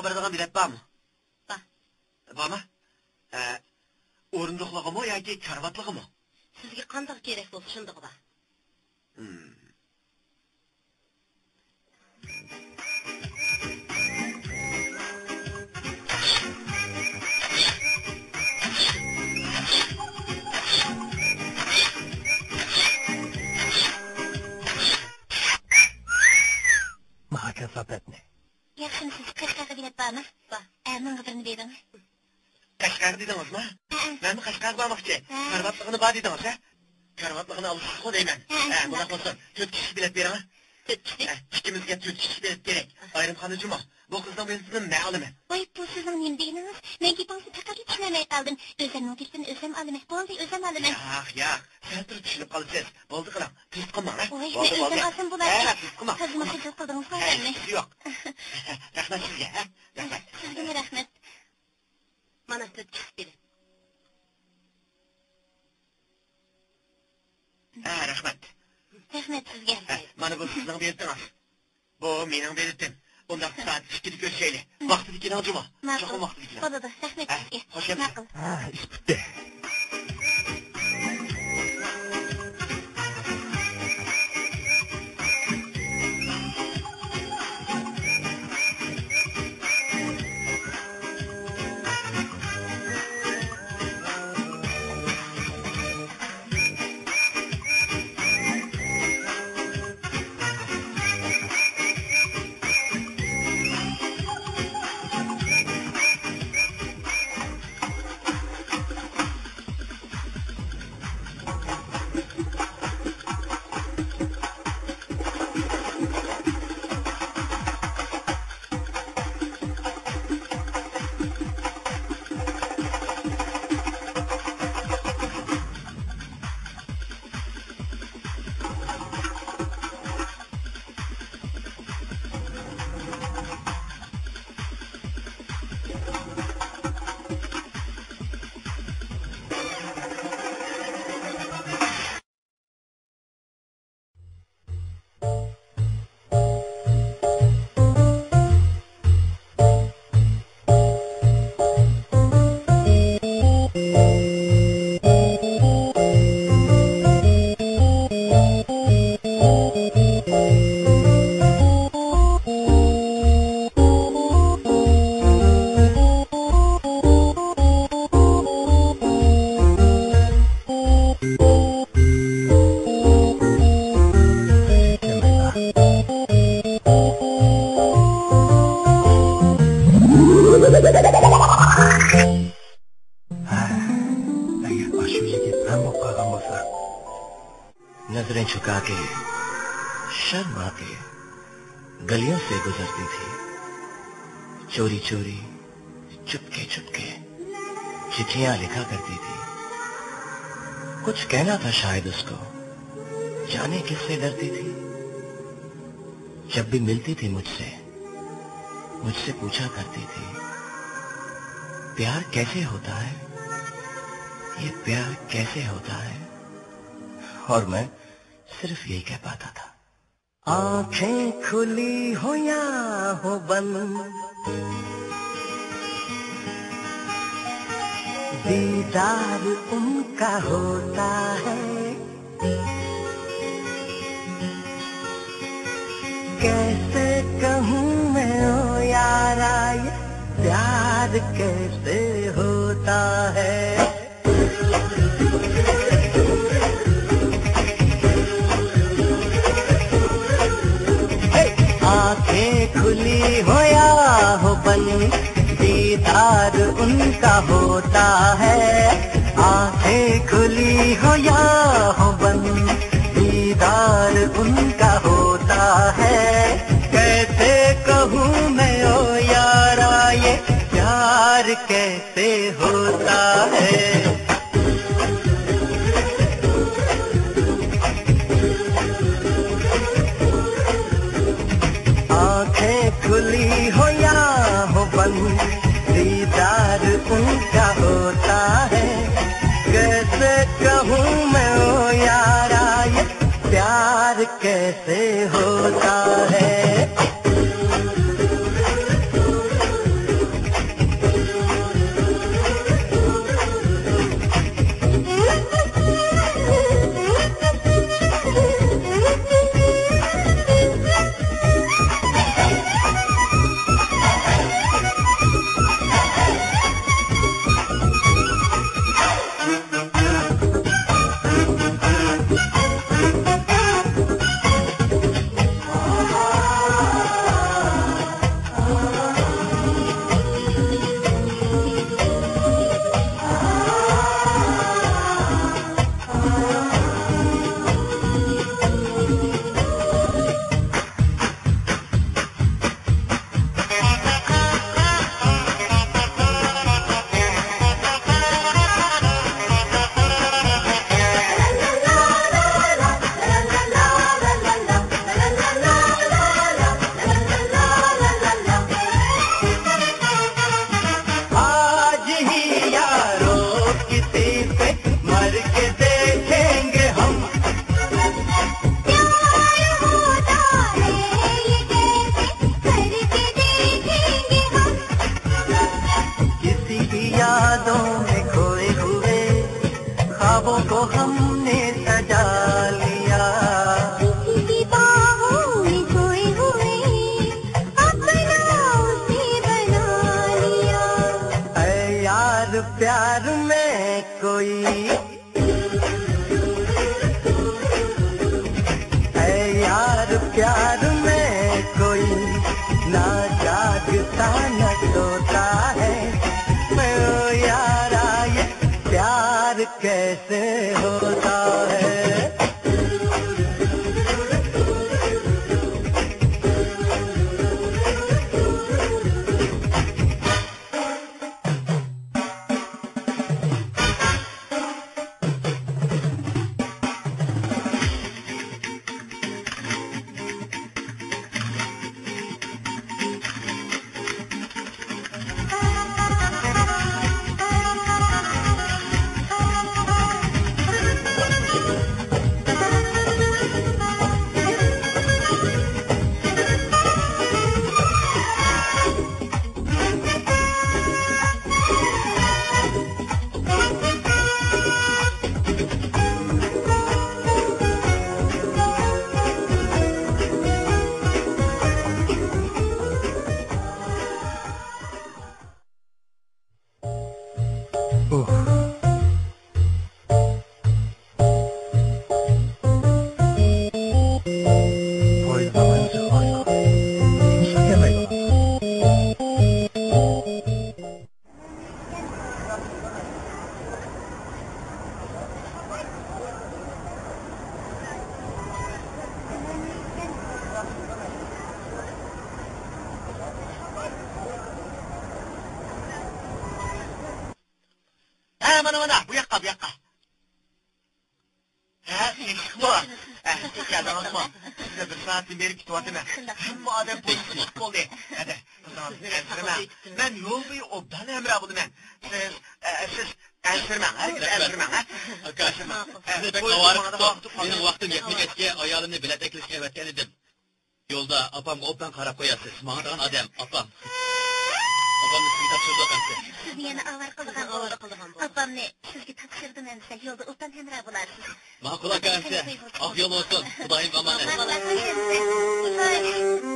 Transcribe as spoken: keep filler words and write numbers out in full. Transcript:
بېرىدىغان بېلەت بارمۇ؟ بار. بارمۇ؟ ھە. ئورۇندۇقلىقىمۇ ياكى كارىۋاتلىقىمۇ؟ سىزگە قانداق كېرەك بولسا، شۇندىقى بار. ھىم. ماڭا كاساپەتنى. ياخشىمۇسىز؟ قەشقەرگە بېلەت بارمۇ؟ بار. ئە، ماڭا بىرنى بېرىڭ. قەشقەر دېدىڭىزمۇ؟ ھەئە. مەنمۇ قەشقەرگە بارماقچى. ھە. كارىۋاتلىقىنى بار دېدىڭىز، ھە؟ كارىۋاتلىقىنى ئالىسىزغۇ دەيمەن. ھە، ھە، شۇنداق. بۇنداق بولسۇن، تۆت كىشىلىك بېلەت بېرىڭ. تۆت كىشىلىك؟ ھە، ئىككىمىزگە تۆت كىشىلىك بېلەت كېرەك. ئايرىم خانا جۇمۇ. بۇ قىزنىڭ بېلىتىنى مەن ئالىمەن. ۋاي، بۇ سىزنىڭ نېمە دېگىنىڭىز؟ مەن گېپىڭىزنى پەقەتلا چۈشىنەلمەي قالدىم. ئۆزەمنىڭ بېلىتىنى ئۆزەم ئالىمەن. بولدى، ئۆزەم ئالىمەن. ياق، ياق، سەل تۇرۇپ چۈشىنىپ قالىسىز. بولدى قىلىڭ، تېز قىلماڭ، ھە؟ ۋاي، بولدى، مەن بولدى. ئۆزەم ئالسام بولار. ھە، تېز قىلماڭ. تازىمۇ خىجىل قىلدىڭىزغۇ ئۇلارنى. ھە، ياق. رەھمەت سىزگە، ھە؟ رەھمەت. سىزگىمۇ رەھمەت. مانا تۆت كىشىلىك بېلەت. ھە، رەھمەت. رەھمەت سىزگە. ھە، مانا بۇ سىزنىڭ بېلىتىڭىز. بۇ مېنىڭ بېلىتىم. ئۇنداق سائەت ئىككىدە كۆرۈشەيلى. ھە. ۋاقتىدا كېلىڭ جۇمۇ. ماقۇل. چوقۇم ۋاقتىدا كېلىڭ. بولىدۇ. رەھمەت ھە، سىزگە. خوش كەپسىز. ماقۇل. ھە، ئىش پۈتتى. ئەگەر ئاشۇ يىگىت مەن بولۇپ قالغان بولسا. نظریں جھکا کے شرما کے گلیوں سے گزرتی تھی، چوری چوری، چپکے چپکے چٹھیاں لکھا کرتی تھی۔ کچھ کہنا تھا شاید اس کو، جانے کس سے ڈرتی تھی۔ جب بھی ملتی تھی مجھ سے، مجھ سے پوچھا کرتی تھی، پیار کیسے ہوتا ہے، یہ پیار کیسے ہوتا ہے؟ اور میں صرف یہی کہہ پاتا تھا۔ آنکھیں کھلی ہو یا ہو بند، دیدار ان کا ہوتا ہے۔ کیسے کہوں میں او یارا، یہ پیار کیسے ہوتا ہے؟ آنکھیں کھلی ہو یا ہو بند، دیدار ان کا ہوتا ہے۔ آنکھیں کھلی ہو یا ہو بند، دیدار ان کا ہوتا ہے۔ کیسے کہوں میں او یارا، یہ پیار کیسے ہوتا ہے؟ آنکھیں کھلی ہو یا ہو بند، دیدار ان کا ہوتا ہے۔ کیسے کہوں میں او یارا، یہ پیار کیسے ہوتا ہے؟ ھە، مانا، مانا، بۇ ياققا، بۇ ياققا. ھە، تىنچلىقمۇ؟ ھە، كەلدىڭىزمۇ؟ سىزنى بىر سائەتتىن بېرى كۈتۈۋاتىمەن. ھەممە ئادەم پويىز بولدى. ھەدە، قىزىڭىزنى ئەنسىرىمەڭ. مەن يول بويى ئوبدان ھەمراھ بولىمەن. سىز، ئە، سىز ئەنسىرىمەڭ، ھەرگىز ئەنسىرىمەڭ، ھە؟ ئاكا، سىزنى بەك ئاۋارە قىپتۇ. مېنىڭ ۋاقتىم يەتمىگەچكە ئايالىمنى بېلەت ئەكېلىشكە ئەۋەتكەن ئىدىم. يولدا ئاپامغا ئوبدان قاراپ قويارسىز. ماڭىدىغان ئادەم ئاپام. ئاپامنى سىزگە تاپشۇردۇق ئەمسە. سىزنى يەنە ئاۋارە قىلىدىغان بولدۇق. ئاپامنى سىزگە تاپشۇردۇم ئەمسە. يولدا ئوبدان ھەمراھ بولارسىز. ماقۇل ئاكا ئەمسە. ئاق يول بولسۇن. خۇدايىم ئامانەت. ماقۇل ئاكا ئەمسە.